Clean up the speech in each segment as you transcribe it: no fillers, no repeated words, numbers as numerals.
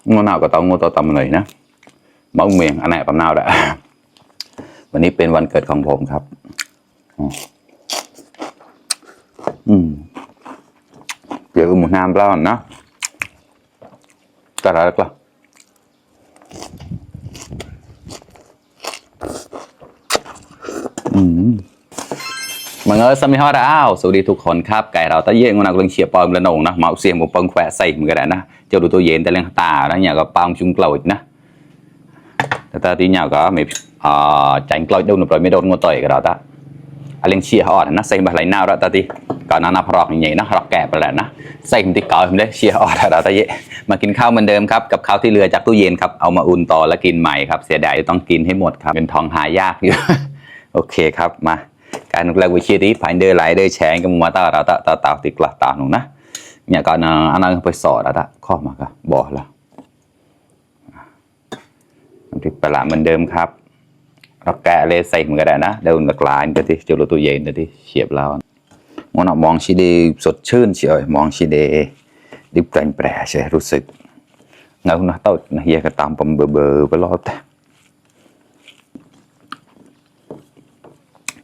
Ngon nào có tao mua tao tầm nàyนะมะเมียงอันไหนปำนาวได้วันนี้เป็นวันเกิดของผมครับเดี๋ยวหมูน้ำเปล่านะกระไรก็มังเอิญสมิฮอร์อ้าวสวัสดีทุกคนครับไก่เราตะเย่งวันนั้นกำลังเชียร์ปอมระนงนะเมาเสียงหมูปังแขวะใส่เหมือนกันนะเจ้าดูตัวเย็นแต่เรื่องตานะเนี่ยก็ปองจุงเกลดนะแต่ตาที่เนี่ยก็ไม่จังเกลดดูหนุ่มปล่อยไม่โดนงูต่อยกันเราตาเรื่องเชียร์อ่อนนะใส่แบบไหลน่าเราตาที่ก่อนนั้นพรอกอย่างนี้นะพรอกแก่ไปแล้วนะใส่มันที่เก่าผมได้เชียร์อ่อนเราตาเย่มากินข้าวเหมือนเดิมครับกับข้าวที่เรือจากตู้เย็นครับเอามาอุ่นต่อแล้วกินใหม่ครับเสียดายต้องกินให้หมดครับเป็นทองหายากอยู่โอเคครับมาการนุกเล็กวิชิตที่ผ่านเดินไหลเดินแฉงกับมาตาเราตาติดกระตาหนูนะเนี่ยก่อนอันนั้นไปสอดแล้วข้อมาก็บอกแล้วติดประหลาดเหมือนเดิมครับเราแกะเลยใส่เหมือนกันนะเดินตะกลายกันที่จุดตัวเย็นที่เฉียบแล้วมองชีดีสดชื่นเฉยมองชีดีดิบแปลงแปรเฉยรู้สึกเงาหน้าเต้าเฮียก็ตามปมเบอไปรอบแต่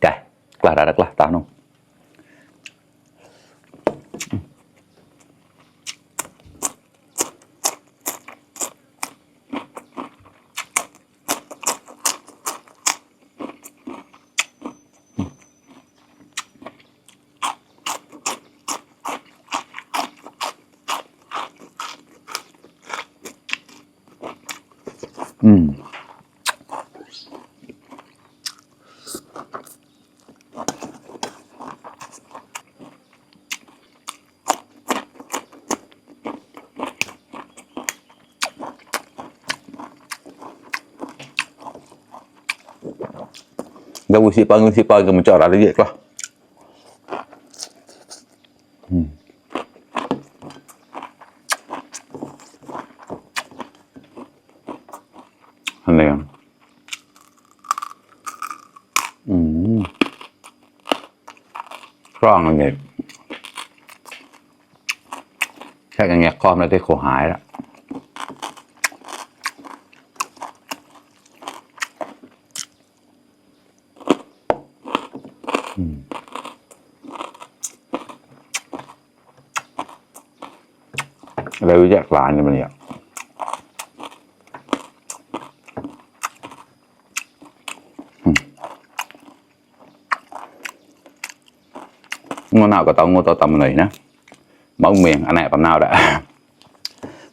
ไก่กล้าได้กล้าตาหนูgak usah pagi mencara dia lah. Aneh kan? Rong này, chắc là nghe con nó thấy khổ hại đó. Lấy giặt lại như mình vậy. Ngon nào có tao mua tao tầm nàyนะมะเมียงอันไหนปำนาวได้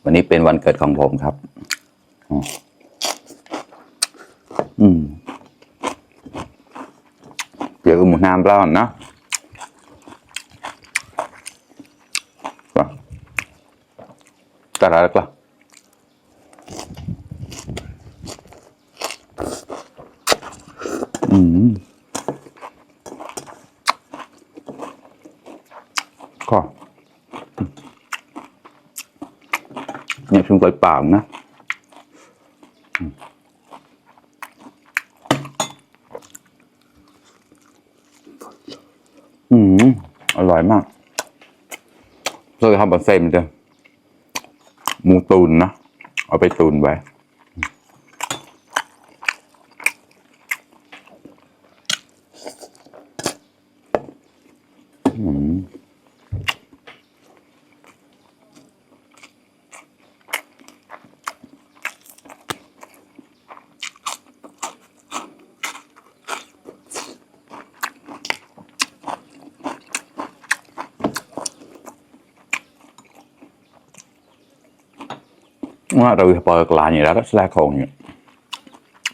วันนี้เป็นวันเกิดของผมครับเดี๋ยวหมูน้ำเปล่านะกระไรก็ก็เนี่ยชุ่มกล้วยป่านะอร่อยมากเราจะทำแบบเส้นจ้ะหมูตูนนะเอาไปตูนไว้ว่าเราปล่อยกลาอย่างนี้แล้วแรกของเนี่ย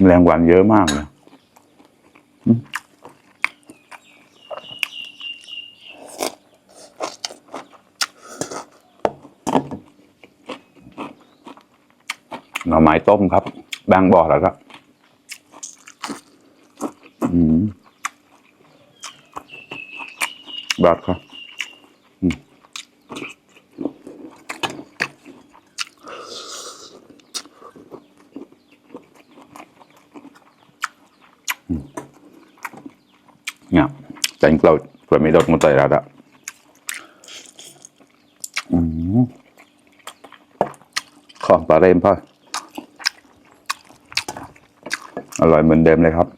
แรงวันเยอะมากเลยหน่อไม้ต้มครับแบงบ่อแล้วก็บาดครับเนี่ยจังเกลาเพื่อไม่โดนงูต่อยเราละ ของปลาเรมพ่ออร่อยเหมือนเดิมเลยครับ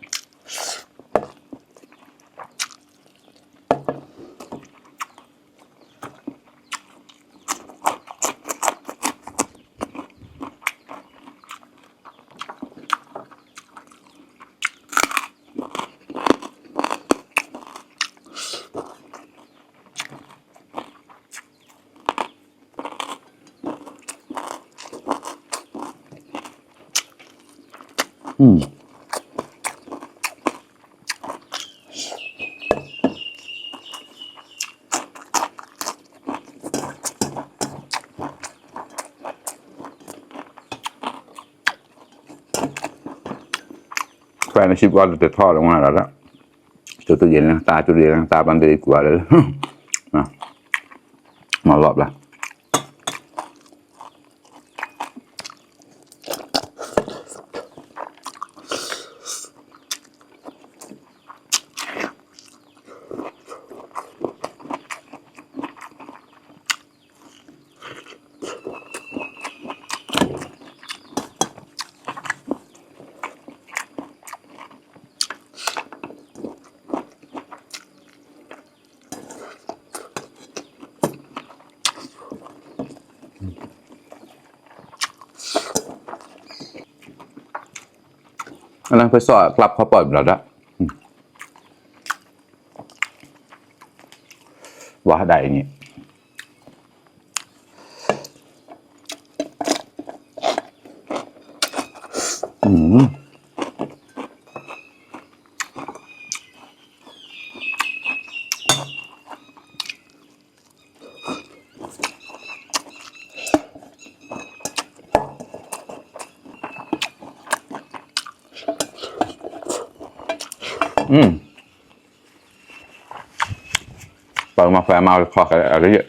แฟนอาชีพว่าจะทอดออกมาแล้วละจุดตัวเย็นนะตาจุดเย็นนะตาบันดีกว่าเลยนะมารอบละอันนั้นไปสอดกลับเขาปล่อยแล้วละว่าได้อย่างนี้เปิดมาแฟมาขออะไรเยอะ